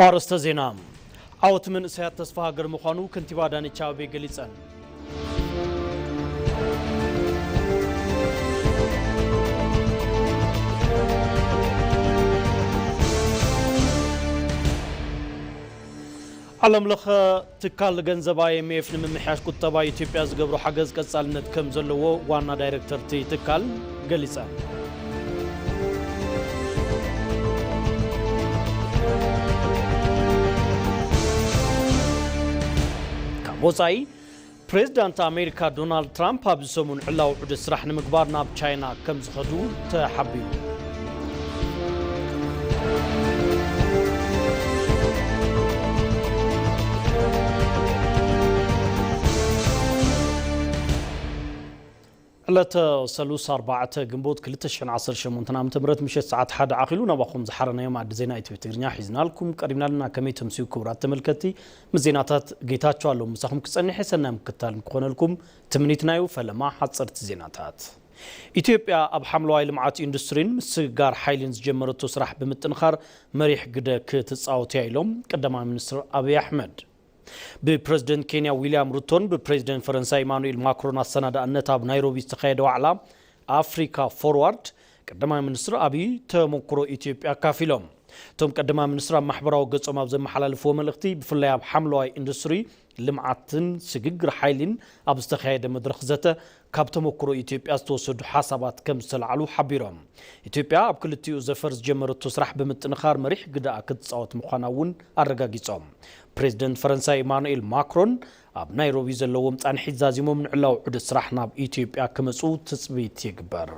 ኣርእስተ ዜና። ዓወት መንእሰያት ተስፋ ሃገር ምዃኑ ከንቲባ ኣዳነች ኣቤቤ ገሊጸን። ዓለም ለኸ ትካል ገንዘብ ኣይ ኤም ኤፍ ንምምሕያሽ ቁጠባ ኢትዮጵያ ዝገብሮ ሓገዝ ቀጻልነት ከም ዘለዎ ዋና ዳይሬክተር እቲ ትካል ገሊጸን። ካብ ወጻኢ፣ ፕሬዝዳንት ኣሜሪካ ዶናልድ ትራምፕ ኣብዚ ሰሙን ዕላዊ ዑደት ስራሕ ንምግባር ናብ ቻይና ከም ዝኸዱ ተሓቢሩ። ዕለተ ሰሉስ ኣርባዕተ ግንቦት ክልተ ሽሕን ዓሰርተ ሸሞንተን ዓመተ ምህረት ምሸት ሰዓት ሓደ ዓኺሉ ናባኹም ዝሓረናዮ መኣዲ ዜና ኢትዮ ትግርኛ ሒዝናልኩም ቀሪብና ኣለና። ከመይ ተምስዩ ክቡራት ተመልከትቲ? ምስ ዜናታት ጌታቸው ኣለዉ ምሳኹም ክጸንሕ የሰናይ ምክትታል ክኾነልኩም ትምኒትና እዩ። ፈለማ ሓጸርቲ ዜናታት። ኢትዮጵያ ኣብ ሓምለዋይ ልምዓት ኢንዱስትሪን ምስግጋር ሓይሊን ዝጀመረቶ ስራሕ ብምጥንኻር መሪሕ ግደ ክትጻወት እያ ኢሎም ቀዳማይ ሚኒስትር ኣብይ ኣሕመድ። ብፕረዚደንት ኬንያ ዊልያም ሩቶን ብፕረዚደንት ፈረንሳይ ኢማኑኤል ማክሮን ኣሰናዳእነት ኣብ ናይሮቢ ዝተኻየደ ዋዕላ ኣፍሪካ ፎርዋርድ ቀዳማይ ሚኒስትር ኣብይ ተመክሮ ኢትዮጵያ ኣካፊሎም። እቶም ቀዳማይ ሚኒስትር ኣብ ማሕበራዊ ገጾም ኣብ ዘመሓላለፍዎ መልእኽቲ፣ ብፍላይ ኣብ ሓምለዋይ ኢንዱስትሪ ልምዓትን ስግግር ሓይሊን ኣብ ዝተኻየደ መድረኽ ዘተ ካብ ተመክሮ ኢትዮጵያ ዝተወሰዱ ሓሳባት ከም ዝተላዕሉ ሓቢሮም። ኢትዮጵያ ኣብ ክልቲኡ ዘፈር ዝጀመረቶ ስራሕ ብምጥንኻር መሪሕ ግደኣ ክትጻወት ምዃና እውን ኣረጋጊጾም። ፕሬዚደንት ፈረንሳይ ኢማኑኤል ማክሮን ኣብ ናይሮቢ ዘለዎም ጻንሒት ዛዚሞም ንዕላዊ ዑደት ስራሕ ናብ ኢትዮጵያ ክመጹ ትጽቢት ይግበር።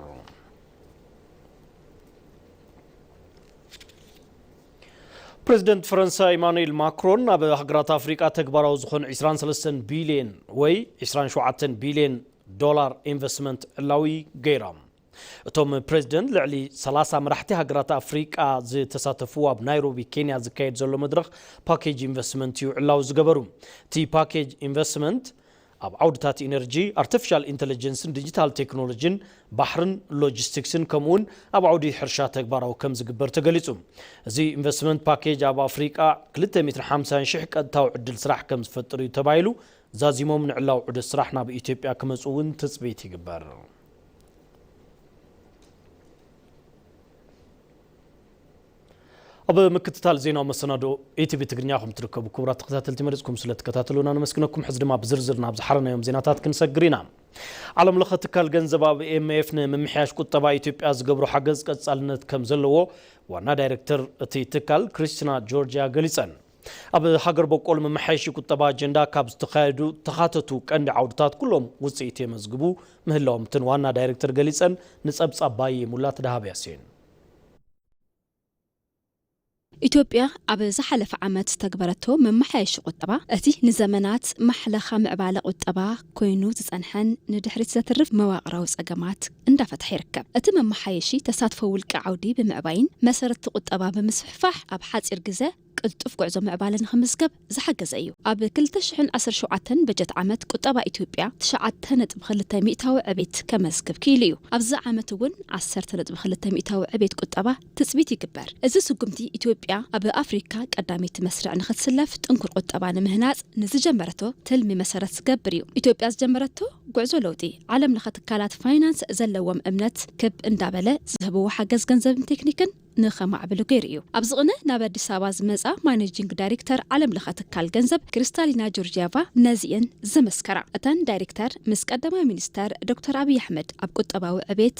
ፕሬዚደንት ፈረንሳይ ኢማኑኤል ማክሮን ኣብ ሃገራት ኣፍሪቃ ተግባራዊ ዝኾነ ዕስራን ሰለስተን ቢልዮን ወይ ዕስራን ሸውዓተን ቢልዮን ዶላር ኢንቨስትመንት ዕላዊ ገይሮም። እቶም ፕሬዚደንት ልዕሊ ሰላሳ መራሕቲ ሃገራት ኣፍሪቃ ዝተሳተፍዎ ኣብ ናይሮቢ ኬንያ ዝካየድ ዘሎ መድረኽ ፓኬጅ ኢንቨስትመንት እዩ ዕላዊ ዝገበሩ። እቲ ፓኬጅ ኢንቨስትመንት ኣብ ዓውድታት ኢነርጂ፣ ኣርቲፊሻል ኢንተለጀንስን ዲጂታል ቴክኖሎጂን፣ ባሕርን ሎጂስቲክስን ከምኡውን ኣብ ዓውዲ ሕርሻ ተግባራዊ ከም ዝግበር ተገሊጹ። እዚ ኢንቨስትመንት ፓኬጅ ኣብ ኣፍሪቃ ክልተ ሚእትን ሓምሳን ሽሕ ቀጥታዊ ዕድል ስራሕ ከም ዝፈጥር እዩ ተባሂሉ። ዛዚሞም ንዕላዊ ዑደት ስራሕ ናብ ኢትዮጵያ ክመጹ እውን ትጽቢት ይግበር። ኣብ ምክትታል ዜናዊ መሰናዶ ኢቲቪ ትግርኛ ከም ትርከቡ ክቡራት ተኸታተልቲ መሪጽኩም ስለ ትከታተሉና ነመስግነኩም። ሕዚ ድማ ብዝርዝር ናብ ዝሓረናዮም ዜናታት ክንሰግር ኢና። ዓለም ለኸ ትካል ገንዘብ ኣብ ኤም ኤፍ ንምምሕያሽ ቁጠባ ኢትዮጵያ ዝገብሮ ሓገዝ ቀጻልነት ከም ዘለዎ ዋና ዳይሬክተር እቲ ትካል ክሪስቲና ጆርጅያ ገሊጸን። ኣብ ሃገር በቆል መመሓየሺ ቁጠባ ኣጀንዳ ካብ ዝተኻየዱ ተኻተቱ ቀንዲ ዓውድታት ኩሎም ውጽኢት የመዝግቡ ምህላዎም እተን ዋና ዳይሬክተር ገሊጸን። ንጸብጻብ ባየ ሙላት ደሃብ ያሴን። ኢትዮጵያ ኣብ ዝሓለፈ ዓመት ዝተግበረቶ መመሓየሺ ቁጠባ፣ እቲ ንዘመናት ማሕለኻ ምዕባለ ቁጠባ ኮይኑ ዝጸንሐን ንድሕሪት ዘትርፍ መዋቕራዊ ጸገማት እንዳፈትሐ ይርከብ። እቲ መመሓየሺ ተሳትፎ ውልቀ ዓውዲ ብምዕባይን መሰረትቲ ቁጠባ ብምስፍሕፋሕ፣ ኣብ ሓጺር ግዜ ቅልጡፍ ጉዕዞ ምዕባለ ንኽምዝገብ ዝሓገዘ እዩ። ኣብ ክልተ ሽሕን ዓሰርተ ሸውዓተን በጀት ዓመት ቁጠባ ኢትዮጵያ ትሽዓተ ነጥቢ ክልተ ሚእታዊ ዕቤት ከመዝግብ ክኢሉ እዩ። ኣብዚ ዓመት እውን ዓሰርተ ነጥቢ ክልተ ሚእታዊ ዕቤት ቁጠባ ትጽቢት ይግበር። እዚ ስጉምቲ ኢትዮጵያ ኣብ ኣፍሪካ ቀዳመይቲ መስርዕ ንኽትስለፍ ጥንኩር ቁጠባ ንምህናጽ ንዝጀመረቶ ትልሚ መሰረት ዝገብር እዩ። ኢትዮጵያ ዝጀመረቶ ጉዕዞ ለውጢ ዓለም ለኸ ትካላት ፋይናንስ ዘለዎም እምነት ክብ እንዳበለ ዝህብዎ ሓገዝ ገንዘብን ቴክኒክን ንኸማዕብሉ ገይሩ እዩ። ኣብዚ ቅነ ናብ ኣዲስ ኣበባ ዝመጻ ማኔጂንግ ዳይሬክተር ዓለም ለኸ ትካል ገንዘብ ክሪስታሊና ጆርጂየቫ ነዚኤን ዘመስከራ። እተን ዳይሬክተር ምስ ቀዳማይ ሚኒስተር ዶክተር ኣብይ ኣሕመድ ኣብ ቁጠባዊ ዕቤት፣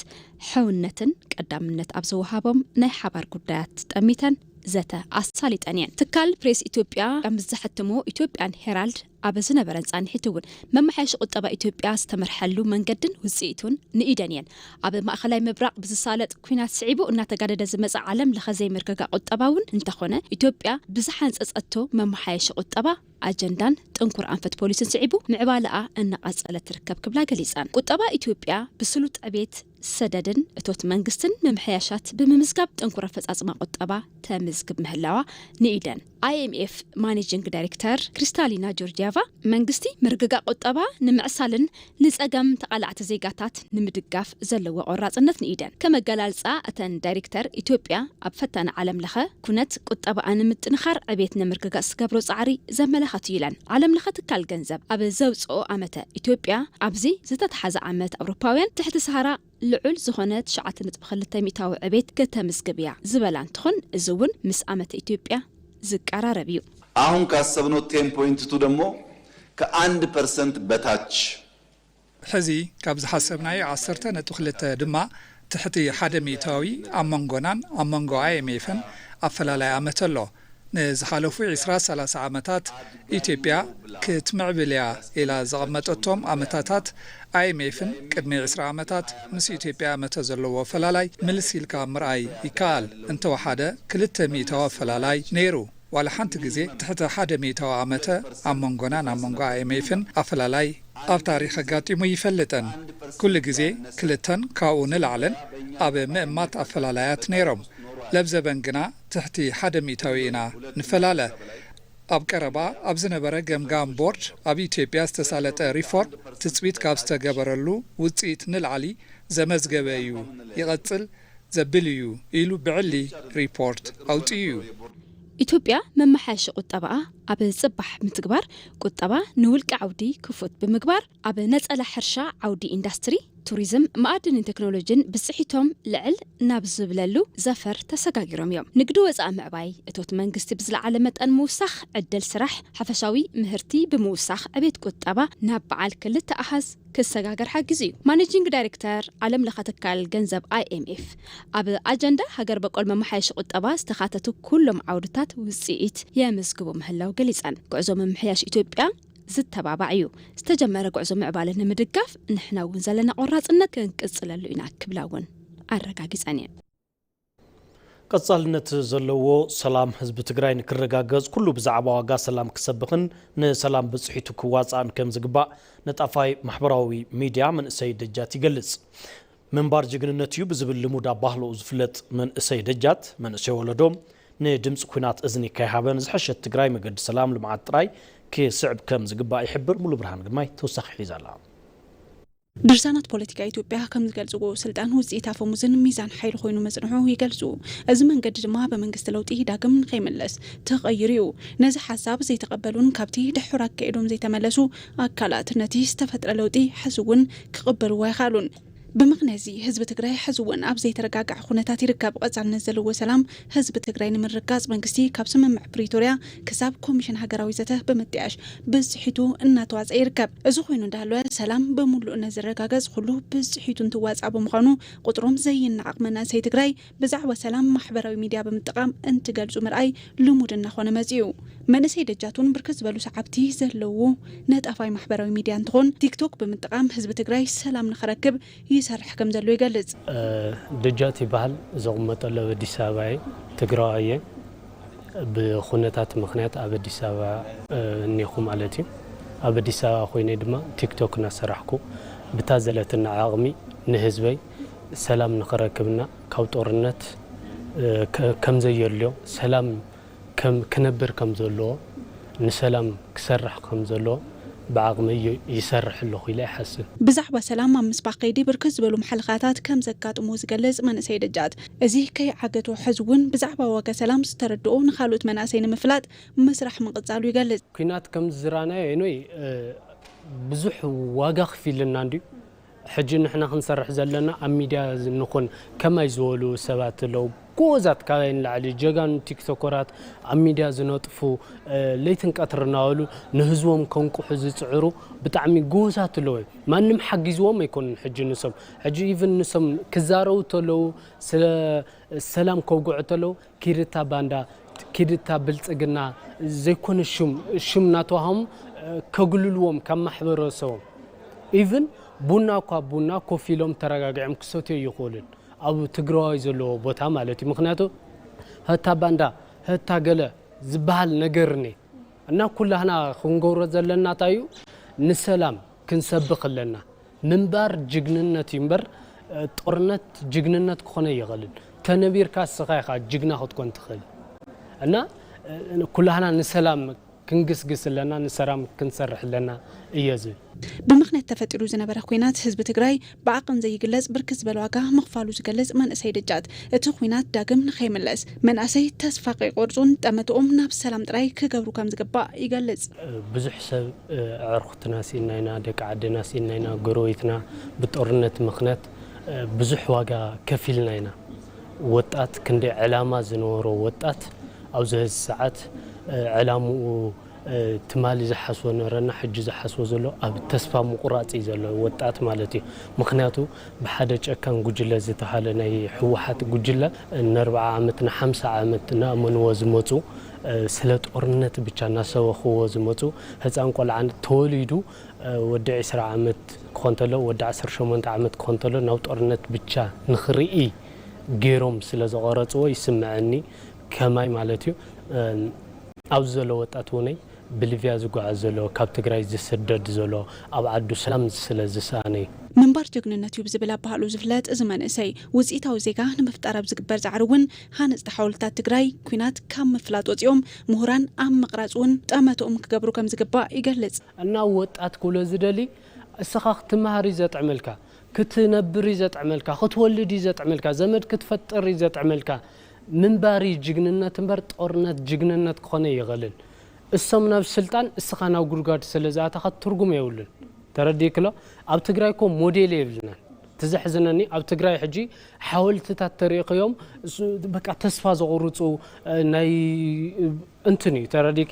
ሕውነትን ቀዳምነት ኣብ ዝወሃቦም ናይ ሓባር ጉዳያት ጠሚተን ዘተ ኣሳሊጠን እየን። ትካል ፕሬስ ኢትዮጵያ ኣብ ምስ ዘሐተሞ ኢትዮጵያን ሄራልድ ኣብ ዝነበረን ጻንሒት እውን መመሓየሺ ቁጠባ ኢትዮጵያ ዝተመርሐሉ መንገድን ውጽኢቱን ንኢደን እየን። ኣብ ማእኸላይ ምብራቕ ብዝሳለጥ ኲናት ስዒቡ እናተጋደደ ዝመጽእ ዓለም ለኸ ዘይምርግጋእ ቁጠባ እውን እንተኾነ፣ ኢትዮጵያ ብዝሓንጸጸቶ መመሓየሺ ቁጠባ ኣጀንዳን ጥንኩር ኣንፈት ፖሊሲን ስዒቡ ምዕባለኣ እናቐጸለት ትርከብ ክብላ ገሊጸን። ቁጠባ ኢትዮጵያ ብስሉጥ ዕቤት ሰደድን እቶት መንግስትን ምምሕያሻት ብምምዝጋብ ጥንኩር ኣፈጻጽማ ቁጠባ ተምዝግብ ምህላዋ ንኢደን። ኣይ ኤም ኤፍ ማኔጂንግ ዳይሬክተር ክሪስታሊና ጆርጂያቫ፣ መንግስቲ ምርግጋእ ቁጠባ ንምዕሳልን ንጸገም ተቓላዕቲ ዜጋታት ንምድጋፍ ዘለዎ ቆራጽነት ንኢደን። ከም ኣገላልጻ እተን ዳይሬክተር፣ ኢትዮጵያ ኣብ ፈታኒ ዓለም ለኸ ኩነት ቁጠባኣ ንምጥንኻር ዕቤት ንምርግጋጽ ዝገብሮ ጻዕሪ ዘመላኸት እዩ ኢለን። ዓለም ለኸ ትካል ገንዘብ ኣብ ዘውጽኦ ዓመተ ኢትዮጵያ ኣብዚ ዝተተሓዘ ዓመት ኣውሮፓውያን ትሕቲ ሰሃራ ልዑል ዝኾነ ትሽዓተ ነጥቢ ክልተ ሚእታዊ ዕቤት ከተምዝግብ እያ ዝበላ እንትኾን፣ እዚ እውን ምስ ዓመተ ኢትዮጵያ ዝቀራረብ እዩ። አሁን ካሰብነው ቴን ፖይንት ቱ ደግሞ ከአንድ ፐርሰንት በታች ሕዚ ካብ ዝሓሰብናዮ ዓሰርተ ነጥቢ ክልተ ድማ ትሕቲ ሓደ ሚእታዊ ኣብ መንጎናን ኣብ መንጎ ኣይ ኤም ኤፍን ኣፈላላይ ኣመት ኣሎ። ንዝሓለፉ ዕስራ ሰላሳ ዓመታት ኢትዮጵያ ክትምዕብል እያ ኢላ ዘቐመጠቶም ኣመታታት ኣይ ኤም ኤፍን ቅድሚ ዕስራ ዓመታት ምስ ኢትዮጵያ ኣመተ ዘለዎ ኣፈላላይ ምልስ ኢልካ ምርኣይ ይከኣል። እንተወሓደ ክልተ ሚእታዊ ኣፈላላይ ነይሩ። ዋላ ሓንቲ ግዜ ትሕቲ ሓደ ሚእታዊ ኣመተ ኣብ መንጎናን ኣብ መንጎ ኣይ ኤም ኤፍን ኣፈላላይ ኣብ ታሪኽ ኣጋጢሙ ይፈልጥን። ኩሉ ግዜ ክልተን ካብኡ ንላዕልን ኣብ ምእማት ኣፈላላያት ነይሮም። ለብዘበን ግና ትሕቲ ሓደ ሚእታዊ ኢና ንፈላለ። ኣብ ቀረባ ኣብ ዝነበረ ገምጋም ቦርድ ኣብ ኢትዮጵያ ዝተሳለጠ ሪፎርም ትፅቢት ካብ ዝተገበረሉ ውፅኢት ንላዕሊ ዘመዝገበ እዩ፣ ይቐፅል ዘብል እዩ ኢሉ ብዕሊ ሪፖርት ኣውፂኡ እዩ። ኢትዮጵያ መመሓየሺ ቁጠባኣ ኣብ ፅባሕ ምትግባር፣ ቁጠባ ንውልቂ ዓውዲ ክፉት ብምግባር፣ ኣብ ነፀላ ሕርሻ ዓውዲ ኢንዳስትሪ፣ ቱሪዝም፣ መኣድንን ቴክኖሎጂን ብፅሒቶም ልዕል ናብ ዝብለሉ ዘፈር ተሰጋጊሮም እዮም። ንግዲ ወፃኢ ምዕባይ፣ እቶት መንግስቲ ብዝለዓለ መጠን ምውሳኽ፣ ዕድል ስራሕ፣ ሓፈሻዊ ምህርቲ ብምውሳኽ ዕቤት ቁጠባ ናብ በዓል ክልተ ኣሃዝ ክሰጋገር ሓጊዙ እዩ። ማኔጂንግ ዳይሬክተር ዓለም ለኸ ትካል ገንዘብ ኣይ ኤም ኤፍ ኣብ ኣጀንዳ ሃገር በቆል መመሓየሺ ቁጠባ ዝተኻተቱ ኩሎም ዓውድታት ውፅኢት የምዝግቡ ምህላው ገሊፀን። ጉዕዞ ምምሕያሽ ኢትዮጵያ ዝተባባዕ እዩ። ዝተጀመረ ጉዕዞ ምዕባለ ንምድጋፍ ንሕና እውን ዘለና ቆራፅነት ክንቅፅለሉ ኢና ክብላ እውን ኣረጋጊፀን እየን። ቀጻልነት ዘለዎ ሰላም ህዝቢ ትግራይ ንክረጋገጽ ኩሉ ብዛዕባ ዋጋ ሰላም ክሰብኽን ንሰላም ብጽሒቱ ክዋጻእን ከም ዝግባእ ነጣፋይ ማሕበራዊ ሚድያ መንእሰይ ደጃት ይገልጽ። ምንባር ጅግንነት እዩ ብዝብል ልሙድ ኣባህልኡ ዝፍለጥ መንእሰይ ደጃት፣ መንእሰይ ወለዶ ንድምጺ ኲናት እዝኒ ከይሃበ ንዝሐሸት ትግራይ መገዲ ሰላም ልምዓት ጥራይ ክስዕብ ከም ዝግባእ ይሕብር። ሙሉ ብርሃን ግርማይ ተወሳኺ ሒዛ ኣላ። ድርሳናት ፖለቲካ ኢትዮጵያ ከም ዝገልጽዎ፣ ስልጣን ውጽኢት ኣፈሙዝን ሚዛን ሓይሊ ኮይኑ መጽንሑ ይገልጹ። እዚ መንገዲ ድማ ብመንግስቲ ለውጢ ዳግም ንኸይምለስ ተቐይሩ እዩ። ነዚ ሓሳብ ዘይተቐበሉን ካብቲ ድሑር ኣካይዶም ዘይተመለሱ ኣካላት ነቲ ዝተፈጥረ ለውጢ ሕዚ እውን ክቕበልዎ ኣይኸኣሉን። ብምኽንያት እዚ ህዝቢ ትግራይ ሕዚ እውን ኣብ ዘይተረጋግዐ ኩነታት ይርከብ። ቀጻልነት ዘለዎ ሰላም ህዝቢ ትግራይ ንምርግጋጽ መንግስቲ ካብ ስምምዕ ፕሪቶርያ ክሳብ ኮሚሽን ሃገራዊ ዘተ ብምጥያሽ ብዝሒቱ እናተዋፀ ይርከብ። እዚ ኮይኑ እንዳሃለወ ሰላም ብምሉእነት ዝረጋገጽ ኩሉ ብዝሒቱ እንትዋፃእ ብምዃኑ ቁፅሮም ዘይነዓቕ መናእሰይ ትግራይ ብዛዕባ ሰላም ማሕበራዊ ሚድያ ብምጥቓም እንትገልፁ ምርኣይ ልሙድ እናኾነ መፂኡ። መንእሰይ ደጃት እውን ብርክት ዝበሉ ሰዓብቲ ዘለዎ ነጣፋይ ማሕበራዊ ሚድያ እንትኾን ቲክቶክ ብምጥቓም ህዝቢ ትግራይ ሰላም ንኽረክብ ይሰርሕ ከም ዘሎ ይገልጽ። ደጃት ይበሃል። ዘቕመጠሉ ኣብ ኣዲስ ኣበባ እየ። ትግራዋይ እየ። ብኹነታት ምኽንያት ኣብ ኣዲስ ኣበባ እኔኹ ማለት እዩ። ኣብ ኣዲስ ኣበባ ኮይነ ድማ ቲክቶክ እናሰራሕኩ ብታ ዘለትና ዓቕሚ ንህዝበይ ሰላም ንኽረክብና ካብ ጦርነት ከም ዘየልዮ ሰላም ክነብር ከም ዘለዎ ንሰላም ክሰርሕ ከም ዘለዎ ብዓቕመይ ይሰርሕ ኣለኹ ኢለ ይሓስብ። ብዛዕባ ሰላም ኣብ ምስባኽ ከይዲ ብርክት ዝበሉ ማሕለኻታት ከም ዘጋጥምዎ ዝገልጽ መንእሰይ ደጃት፣ እዚ ከይዓገቶ ሕዚ እውን ብዛዕባ ዋጋ ሰላም ዝተረድኦ ንኻልኦት መናእሰይ ንምፍላጥ ምስራሕ ምቕጻሉ ይገልጽ። ኲናት ከም ዝረኣናዮ ኖይ ብዙሕ ዋጋ ከፊሉና እንድዩ። ሕጂ ንሕና ክንሰርሕ ዘለና ኣብ ሚድያ ንኹን ከማይ ዝበሉ ሰባት ኣለዉ፣ ጎበዛት፣ ካባይ ንላዕሊ ጀጋኑ ቲክቶከራት፣ ኣብ ሚድያ ዝነጥፉ፣ ለይትን ቀትርን እናበሉ ንህዝቦም ከንቅሑ ዝፅዕሩ ብጣዕሚ ጎበዛት ኣለዉ እዮም። ማንም ሓጊዝዎም ኣይኮኑን። ሕጂ ንሶም ሕጂ ኢቭን ንሶም ክዛረቡ ተለዉ፣ ስለ ሰላም ከውግዑ ተለዉ፣ ኪድታ ባንዳ፣ ኪድታ ብልፅግና ዘይኮነ ሽም ሽም እናተዋህቦም ከግልልዎም ካብ ማሕበረሰቦም። ኢቭን ቡና እኳ ቡና ኮፍ ኢሎም ተረጋጊዖም ክሰትዮ ኣይኽእሉን፣ ኣብ ትግራዋይ ዘለዎ ቦታ ማለት እዩ። ምኽንያቱ ህታ ባንዳ ህታ ገለ ዝበሃል ነገር እኔ እና ኩላህና ክንገብሮ ዘለና እንታይ እዩ? ንሰላም ክንሰብኽ ኣለና። ምንባር ጅግንነት እዩ እምበር ጦርነት ጅግንነት ክኾን ኣይኽእልን። ተነቢርካ እስኻ ኢኻ ጅግና ክትኮን ትኽእል። እና ኩላህና ንሰላም ክንግስግስ ኣለና፣ ንሰላም ክንሰርሕ ኣለና እየ ዝብል። ብምኽንያት ተፈጢሩ ዝነበረ ኲናት ህዝቢ ትግራይ ብዓቕን ዘይግለጽ ብርክት ዝበለ ዋጋ ምኽፋሉ ዝገልጽ መንእሰይ ደጃት፣ እቲ ኲናት ዳግም ንኸይምለስ መናእሰይ ተስፋ ከይቆርጹን ጠመትኦም ናብ ሰላም ጥራይ ክገብሩ ከም ዝግባእ ይገልጽ። ብዙሕ ሰብ ኣዕርኽትና ስኢና ኢና፣ ደቂ ዓድና ስኢና ኢና፣ ጎረቤትና ብጦርነት ምኽንያት ብዙሕ ዋጋ ከፊልና ኢና። ወጣት ክንደይ ዕላማ ዝነበሮ ወጣት ኣብዚ ሕዚ ሰዓት ዕላምኡ ትማሊ ዝሓስቦ ነበረና ሕጂ ዝሓስቦ ዘሎ ኣብ ተስፋ ምቑራፅ እዩ ዘሎ ወጣት ማለት እዩ። ምኽንያቱ ብሓደ ጨካን ጉጅለ ዝተሃለ ናይ ህወሓት ጉጅለ ንኣርብዓ ዓመት ንሓምሳ ዓመት እናእመንዎ ዝመፁ ስለ ጦርነት ብቻ እናሰበኽዎ ዝመፁ ህፃን ቆልዓ ተወሊዱ ወዲ ዕስራ ዓመት ክኾን ተሎ ወዲ ዓሰርተ ሸሞንተ ዓመት ክኾን ተሎ ናብ ጦርነት ብቻ ንኽርኢ ገይሮም ስለ ዘቐረፅዎ ይስምዐኒ ከማይ ማለት እዩ። ኣብዚ ዘሎ ወጣት እውነይ ብሊብያ ዝጓዓዝ ዘሎ ካብ ትግራይ ዝስደድ ዘሎ ኣብ ዓዱ ሰላም ስለ ዝሰኣነ እዩ። ምንባር ጀግንነት እዩ ብዝብል ኣባህሉ ዝፍለጥ እዚ መንእሰይ ውፅኢታዊ ዜጋ ንምፍጣር ኣብ ዝግበር ፃዕሪ እውን ሃነፅቲ ሓወልታት ትግራይ ኲናት ካብ ምፍላጥ ወፂኦም ምሁራን ኣብ ምቕራፅ እውን ጠመትኦም ክገብሩ ከም ዝግባእ ይገልፅ። እና ወጣት ክብሎ ዝደሊ እስኻ ክትመሃር እዩ ዘጥዕመልካ፣ ክትነብር እዩ ዘጥዕመልካ፣ ክትወልድ እዩ ዘጥዕመልካ፣ ዘመድ ክትፈጥር እዩ ዘጥዕመልካ። ምንባር እዩ ጅግንነት እምበር ጦርነት ጅግንነት ክኾነ ይኽእልን። እሶም ናብ ስልጣን እስኻ ናብ ጉድጓድ ስለ ዝኣተኻ ትርጉም የብሉን። ተረዲእክሎ? ኣብ ትግራይ እኮ ሞዴል የብልናን። ትዘሕዝነኒ ኣብ ትግራይ ሕጂ ሓወልትታት ተሪእኽዮም በቃ ተስፋ ዘቑርፁ ናይ እንትን እዩ ተረዲእኪ።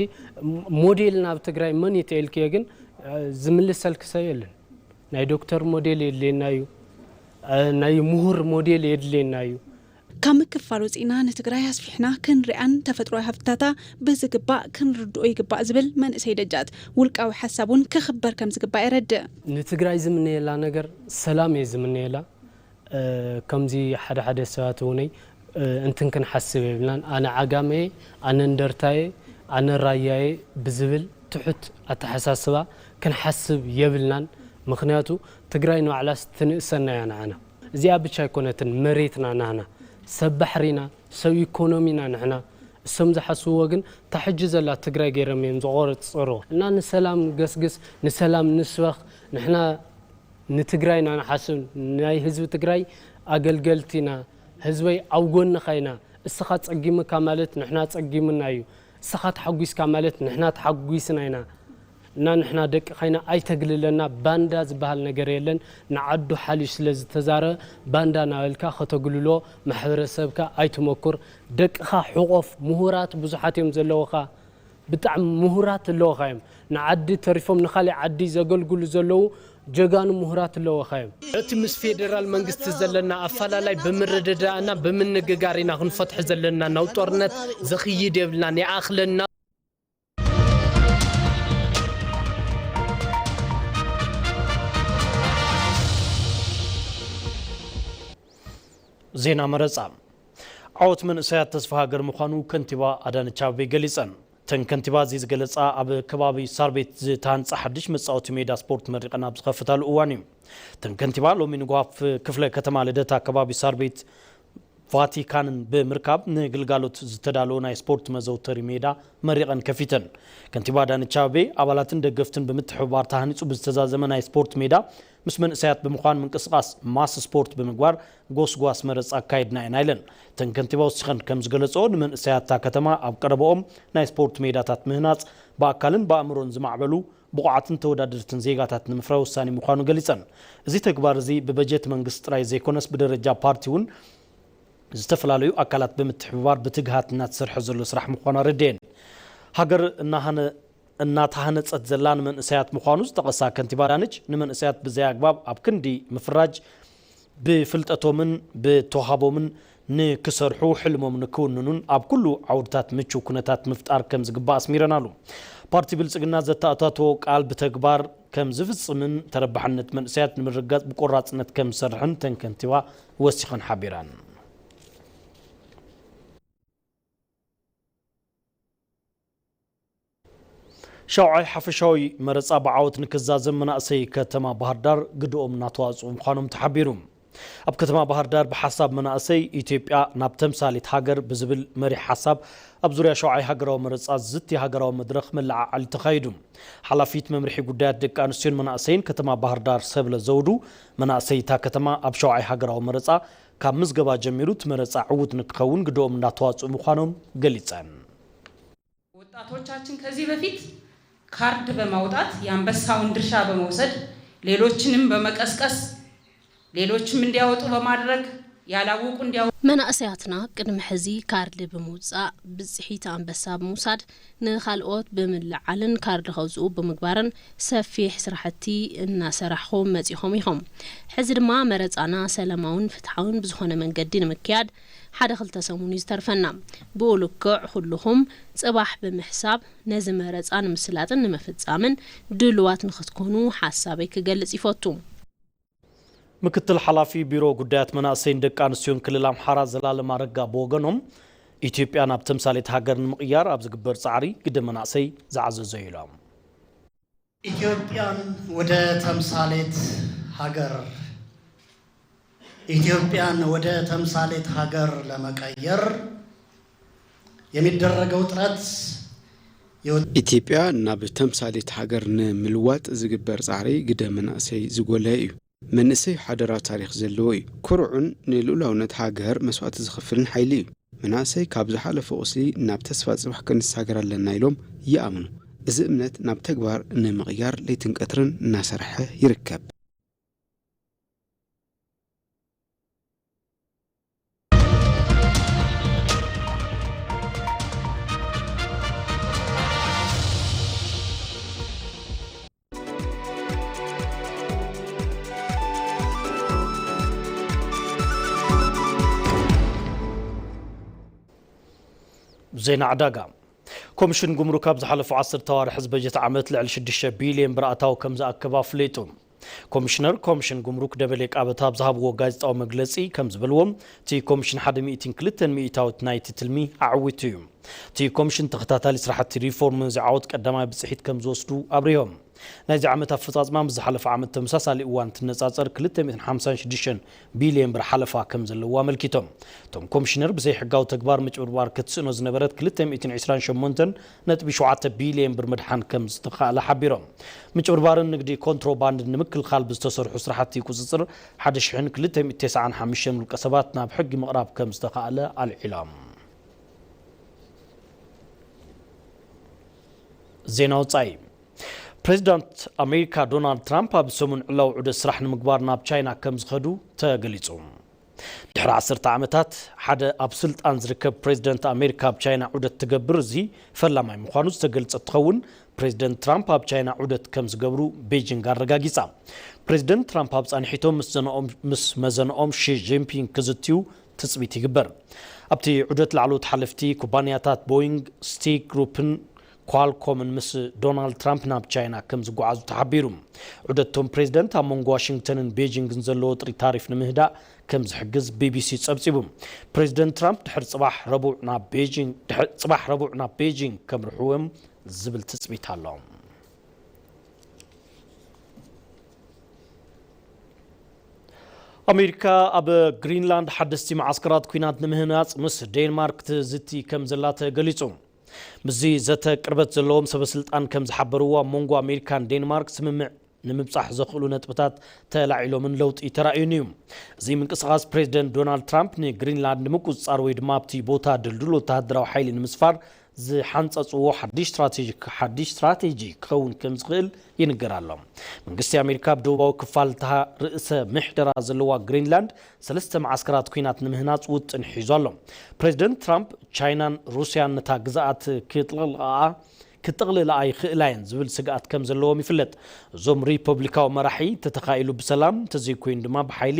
ሞዴልና ኣብ ትግራይ መን እዩ ተኢልክዮ ግን ዝምልሰልኪ ሰብ የለን። ናይ ዶክተር ሞዴል የድልየና እዩ። ናይ ምሁር ሞዴል የድልየና እዩ። ካብ ምክፋል ወፂእና ንትግራይ ኣስፊሕና ክንሪኣን ተፈጥሮዊ ሃፍትታታ ብዝግባእ ክንርድኦ ይግባእ ዝብል መንእሰይ ደጃት ውልቃዊ ሓሳብ እውን ክኽበር ከም ዝግባእ የረድእ። ንትግራይ ዝምነየላ ነገር ሰላም እየ ዝምነየላ። ከምዚ ሓደ ሓደ ሰባት እውነይ እንትን ክንሓስብ የብልናን። ኣነ ዓጋመየ፣ ኣነ እንደርታየ፣ ኣነ ራያየ ብዝብል ትሑት ኣተሓሳስባ ክንሓስብ የብልናን። ምኽንያቱ ትግራይ ንባዕላስ ትንእሰና እያ ንዓና። እዚኣ ብቻ ኣይኮነትን መሬትና ናህና፣ ሰብ ባሕሪና፣ ሰብ ኢኮኖሚና ንሕና። እሶም ዝሓስብዎ ግን እታ ሕጂ ዘላ ትግራይ ገይሮም እዮም ዝቆፅርዎ። እና ንሰላም ንገስግስ፣ ንሰላም ንስበኽ። ንሕና ንትግራይ ኢና ንሓስብ፣ ናይ ህዝቢ ትግራይ ኣገልገልቲ ኢና። ህዝበይ ኣብ ጎንኻ ኢና። እስኻ ፀጊምካ ማለት ንሕና ፀጊምና እዩ። እስኻ ተሓጒስካ ማለት ንሕና ተሓጒስና ኢና። እና ንሕና ደቅኻ ኢና ኣይተግልለና። ባንዳ ዝበሃል ነገር የለን። ንዓዱ ሓልዩ ስለ ዝተዛረበ ባንዳ እናበልካ ከተግልሎ ማሕበረሰብካ ኣይትመኩር። ደቅኻ ሕቆፍ። ምሁራት ብዙሓት እዮም ዘለውኻ። ብጣዕሚ ምሁራት ኣለውኻ እዮም። ንዓዲ ተሪፎም ንኻሊእ ዓዲ ዘገልግሉ ዘለዉ ጀጋኑ ምሁራት ኣለውኻ እዮም። እቲ ምስ ፌደራል መንግስቲ ዘለና ኣፈላላይ ብምርድዳእና ብምንግጋር ኢና ክንፈትሖ ዘለና። ናብ ጦርነት ዘኽይድ የብልናን። ይኣኽለና። ዜና መረጻ። ዓወት መንእሰያት ተስፋ ሃገር ምዃኑ ከንቲባ ኣዳነች ኣቤቤ ገሊጸን። እተን ከንቲባ እዚ ዝገለጻ ኣብ ከባቢ ሳርቤት ዝተሃንጸ ሓድሽ መጻወቲ ሜዳ ስፖርት መሪቐን ኣብ ዝኸፍታሉ እዋን እዩ። እተን ከንቲባ ሎሚ ንጉሃፍ ክፍለ ከተማ ልደታ ከባቢ ሳርቤት ቫቲካንን ብምርካብ ንግልጋሎት ዝተዳለወ ናይ ስፖርት መዘውተሪ ሜዳ መሪቐን ከፊተን። ከንቲባ ኣዳነች ኣቤቤ ኣባላትን ደገፍትን ብምትሕብባር ተሃኒጹ ብዝተዛዘመ ናይ ስፖርት ሜዳ ምስ መንእሰያት ብምዃን ምንቅስቓስ ማስ ስፖርት ብምግባር ጎስጓስ መረጻ ኣካይድና ኢና ኢለን። እተን ከንቲባ ወሲኸን ከም ዝገለጽኦ ንመንእሰያት እታ ከተማ ኣብ ቀረባኦም ናይ ስፖርት ሜዳታት ምህናጽ ብኣካልን ብኣእምሮን ዝማዕበሉ ብቑዓትን ተወዳደርትን ዜጋታት ንምፍራይ ወሳኒ ምዃኑ ገሊጸን። እዚ ተግባር እዚ ብበጀት መንግስቲ ጥራይ ዘይኮነስ ብደረጃ ፓርቲ እውን ዝተፈላለዩ ኣካላት ብምትሕብባር ብትግሃት እናተሰርሐ ዘሎ ስራሕ ምዃኑ ኣረድኤን። ሃገር እናሃነ እናተሃነፀት ዘላ ንመንእሰያት ምዃኑ ዝጠቐሳ ከንቲባ ኣዳነች፣ ንመንእሰያት ብዘይ ኣግባብ ኣብ ክንዲ ምፍራጅ ብፍልጠቶምን ብተውሃቦምን ንክሰርሑ ሕልሞም ንክውንኑን ኣብ ኩሉ ዓውድታት ምቹው ኩነታት ምፍጣር ከም ዝግባእ ኣስሚረናሉ። ፓርቲ ብልፅግና ዘተኣታተዎ ቃል ብተግባር ከም ዝፍፅምን ተረባሕነት መንእሰያት ንምርግጋፅ ብቆራፅነት ከም ዝሰርሕን እተን ከንቲባ ወሲኸን ሓቢረን። ሻውዓይ ሓፈሻዊ መረፃ ብዓወት ንክዛዘም መናእሰይ ከተማ ባህርዳር ግድኦም እናተዋፅኡ ምዃኖም ተሓቢሩ። ኣብ ከተማ ባህር ዳር ብሓሳብ መናእሰይ ኢትዮጵያ ናብ ተምሳሌት ሃገር ብዝብል መሪሕ ሓሳብ ኣብ ዙርያ ሸውዓይ ሃገራዊ መረጻ ዝዝቲ ሃገራዊ መድረኽ መለዓዓሊ ተኻይዱ። ሓላፊት መምርሒ ጉዳያት ደቂ ኣንስትዮን መናእሰይን ከተማ ባህር ዳር ሰብለ ዘውዱ፣ መናእሰይ እታ ከተማ ኣብ ሸውዓይ ሃገራዊ መረጻ ካብ ምዝገባ ጀሚሩ እቲ መረጻ ዕዉት ንክኸውን ግደኦም እንዳተዋጽኡ ምዃኖም ገሊጸን። ወጣቶቻችን ከዚህ በፊት ካርድ በማውጣት የአንበሳውን ድርሻ በመውሰድ ሌሎችንም በመቀስቀስ ሌሎችም እንዲያወጡ በማድረግ ያላወቁ እንዲያወጡ መናእሰያትና ቅድሚ ሕዚ ካርድ ብምውፃእ ብፅሒት ኣንበሳ ብምውሳድ ንኻልኦት ብምልዓልን ካርድ ከውፅኡ ብምግባርን ሰፊሕ ስራሕቲ እናሰራሕኹም መፂኹም ኢኹም። ሕዚ ድማ መረፃና ሰላማውን ፍትሓውን ብዝኾነ መንገዲ ንምክያድ ሓደ ክልተ ሰሙን እዩ ዝተርፈና። ብኡ ልክዕ ኩልኹም ፅባሕ ብምሕሳብ ነዚ መረፃ ንምስላጥን ንምፍፃምን ድሉዋት ንክትኮኑ ሓሳበይ ክገልፅ ይፈቱ። ምክትል ሓላፊ ቢሮ ጉዳያት መናእሰይን ደቂ ኣንስትዮን ክልል ኣምሓራ ዘላለም ኣረጋ ብወገኖም፣ ኢትዮጵያ ናብ ተምሳሌት ሃገር ንምቕያር ኣብ ዝግበር ጻዕሪ ግደ መናእሰይ ዝዓዘዞ እዩ ኢሎም። ኢትዮጵያን ወደ ተምሳሌት ሀገር ኢትዮጵያን ወደ ተምሳሌት ሀገር ለመቀየር የሚደረገው ጥረት ኢትዮጵያ ናብ ተምሳሌት ሃገር ንምልዋጥ ዝግበር ጻዕሪ ግደ መናእሰይ ዝጎለሀ እዩ። መንእሰይ ሓደራ ታሪኽ ዘለዎ እዩ። ኩሩዕን ንልኡላውነት ሃገር መስዋእቲ ዝኸፍልን ሓይሊ እዩ። መናእሰይ ካብ ዝሓለፎ ቁስሊ ናብ ተስፋ ጽባሕ ክንሳገር ኣለና ኢሎም ይኣምኑ። እዚ እምነት ናብ ተግባር ንምቕያር ለይትን ቀትርን እናሰርሐ ይርከብ። ዜና ዕዳጋ። ኮሚሽን ጉምሩክ ኣብ ዝሓለፉ ዓሰርተ ኣዋርሕ እዚ በጀት ዓመት ልዕሊ ሽዱሽተ ቢልዮን ብር ኣታዊ ከም ዝኣከበ ኣፍሊጡ። ኮሚሽነር ኮሚሽን ጉምሩክ ደበሌ ቃበታ ኣብ ዝሃብዎ ጋዜጣዊ መግለፂ ከም ዝበልዎ፣ እቲ ኮሚሽን ሓደ ሚእትን ክልተን ሚእታዊት ናይቲ ትልሚ ኣዕዊቱ እዩ። እቲ ኮሚሽን ተኸታታሊ ስራሕቲ ሪፎርም ነዚ ዓወት ቀዳማይ ብፅሒት ከም ዝወስዱ ኣብሪሆም። ናይዚ ዓመት ኣፈፃፅማ ምስ ዝሓለፈ ዓመት ተመሳሳሊ እዋን እንትነፃፀር ክልተ ሚእትን ሓምሳን ሽዱሽተን ቢልዮን ብር ሓለፋ ከም ዘለዎ ኣመልኪቶም። እቶም ኮሚሽነር ብዘይሕጋዊ ተግባር ምጭብርባር ክትስእኖ ዝነበረት ክልተ ሚእትን ዕስራን ሸሞንተን ነጥቢ ሸውዓተ ቢልዮን ብር ምድሓን ከም ዝተኻእለ ሓቢሮም። ምጭብርባርን ንግዲ ኮንትሮባንድን ንምክልኻል ብዝተሰርሑ ስራሕቲ ቁፅፅር ሓደ ሽሕን ክልተ ሚእትን ተስዓን ሓሙሽተን ውልቀ ሰባት ናብ ሕጊ ምቕራብ ከም ዝተኻእለ ኣልዒሎም። ዜና ወፃኢ። ፕሬዚዳንት ኣሜሪካ ዶናልድ ትራምፕ ኣብ ሰሙን ዕላዊ ዑደት ስራሕ ንምግባር ናብ ቻይና ከም ዝኸዱ ተገሊጹ። ድሕሪ ዓሰርተ ዓመታት ሓደ ኣብ ስልጣን ዝርከብ ፕሬዚደንት ኣሜሪካ ኣብ ቻይና ዑደት ትገብር እዚ ፈላማይ ምዃኑ ዝተገልጸ እንትኸውን፣ ፕሬዚደንት ትራምፕ ኣብ ቻይና ዑደት ከም ዝገብሩ ቤጂንግ ኣረጋጊጻ። ፕሬዚደንት ትራምፕ ኣብ ጻንሒቶም ምስ ዘነኦም ምስ መዘነኦም ሺ ጂንፒንግ ክዝትዩ ትጽቢት ይግበር። ኣብቲ ዑደት ላዕለዎት ሓለፍቲ ኩባንያታት ቦይንግ፣ ሲቲ ግሩፕን ኳልኮምን ምስ ዶናልድ ትራምፕ ናብ ቻይና ከም ዝጓዓዙ ተሓቢሩ። ዑደት እቶም ፕሬዚደንት ኣብ መንጎ ዋሽንግተንን ቤጂንግን ዘሎ ወጥሪ ታሪፍ ንምህዳእ ከም ዝሕግዝ ቢቢሲ ጸብጺቡ። ፕሬዚደንት ትራምፕ ድሕሪ ጽባሕ ረቡዕ ናብ ቤጂንግ ድሕሪ ጽባሕ ረቡዕ ናብ ቤጂንግ ከምርሕዎም ዝብል ትጽቢት ኣሎ። ኣሜሪካ ኣብ ግሪንላንድ ሓደስቲ መዓስከራት ኲናት ንምህናጽ ምስ ዴንማርክ ትዝቲ ከም ዘላ ተገሊጹ። ምስዚ ዘተ ቅርበት ዘለዎም ሰበ ስልጣን ከም ዝሓበርዎ ኣብ መንጎ ኣሜሪካን ዴንማርክ ስምምዕ ንምብጻሕ ዘኽእሉ ነጥብታት ተላዒሎምን ለውጢ ተራእዩን እዩ። እዚ ምንቅስቓስ ፕሬዚደንት ዶናልድ ትራምፕ ንግሪንላንድ ንምቁጽጻር ወይ ድማ ኣብቲ ቦታ ድልዱል ወተሃደራዊ ሓይሊ ንምስፋር ዝሓንጸጽዎ ሓድሽ ስትራቴጂ ሓድሽ ስትራቴጂ ክኸውን ከም ዝኽእል ይንገር ኣሎ። መንግስቲ ኣሜሪካ ኣብ ደቡባዊ ክፋል እታ ርእሰ ምሕደራ ዘለዋ ግሪንላንድ ሰለስተ መዓስከራት ኲናት ንምህናጽ ውጥን ሒዙ ኣሎ። ፕሬዚደንት ትራምፕ ቻይናን ሩስያን ነታ ግዝኣት ክጥቕልቓኣ ክጥቕልላኣ ይኽእላ እየን ዝብል ስግኣት ከም ዘለዎም ይፍለጥ። እዞም ሪፐብሊካዊ መራሒ ተተኻኢሉ ብሰላም እንተዘይኮይኑ ድማ ብሓይሊ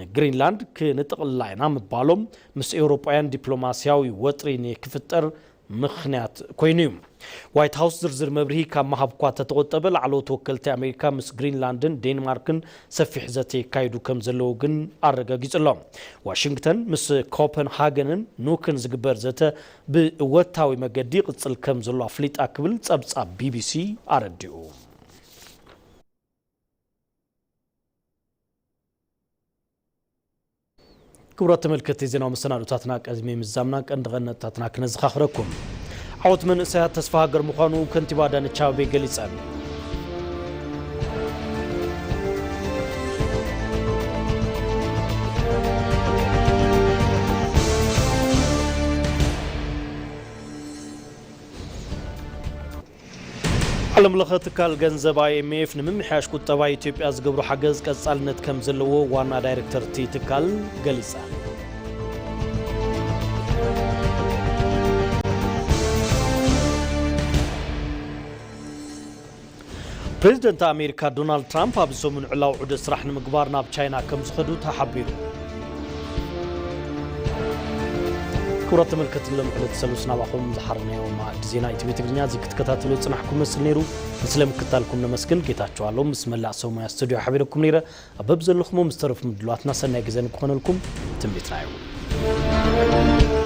ንግሪንላንድ ክንጥቕልላ ኢና ምባሎም ምስ ኤውሮጳውያን ዲፕሎማስያዊ ወጥሪ ንክፍጠር ምኽንያት ኮይኑ እዩ። ዋይት ሃውስ ዝርዝር መብርሂ ካብ ምሃብ እኳ ተተቖጠበ፣ ላዕለዎት ወከልቲ ኣሜሪካ ምስ ግሪንላንድን ዴንማርክን ሰፊሕ ዘተ የካይዱ ከም ዘለዉ ግን ኣረጋጊጹ ኣሎ። ዋሽንግተን ምስ ኮፐንሃገንን ኑክን ዝግበር ዘተ ብእወታዊ መገዲ ይቕጽል ከም ዘሎ ኣፍሊጣ ክብል ጸብጻብ ቢቢሲ ኣረዲኡ። ክቡራት ተመልከትቲ ዜናዊ መሰናዶታትና ቅድሚ ምዛምና ቀንዲ ቀነጥታትና ክነዘኻኽረኩም። ዓወት መንእሰያት ተስፋ ሃገር ምዃኑ ከንቲባ ኣዳነች ኣቤቤ ገሊጸን። ዓለም ለኸ ትካል ገንዘብ ኣይ ኤም ኤፍ ንምምሕያሽ ቁጠባ ኢትዮጵያ ዝገብሮ ሓገዝ ቀጻልነት ከም ዘለዎ ዋና ዳይሬክተር እቲ ትካል ገሊጻ። ፕሬዚደንት ኣሜሪካ ዶናልድ ትራምፕ ኣብዚ ሰሙን ዕላዊ ዑደት ስራሕ ንምግባር ናብ ቻይና ከም ዝኸዱ ተሓቢሩ። ክቡራት ተመልከትቲ፣ ሎም ዕለት ሰሉስ ናባኹም ዝሓረናዮ መኣዲ ዜና ኢቲቪ ትግርኛ እዚ ክትከታተሉ ዝጽናሕኩም መስል ነይሩ። ንስለ ምክታልኩም ነመስግን። ጌታቸው ኣሎ ምስ መላእ ሰብ ሞያ ስቱዲዮ ሓቢረኩም ነይረ። ኣብ በብዘለኹሞ ምስ ተረፉ ምድላዋትና ሰናይ ግዜ ንክኾነልኩም ትምኒትና እዩ።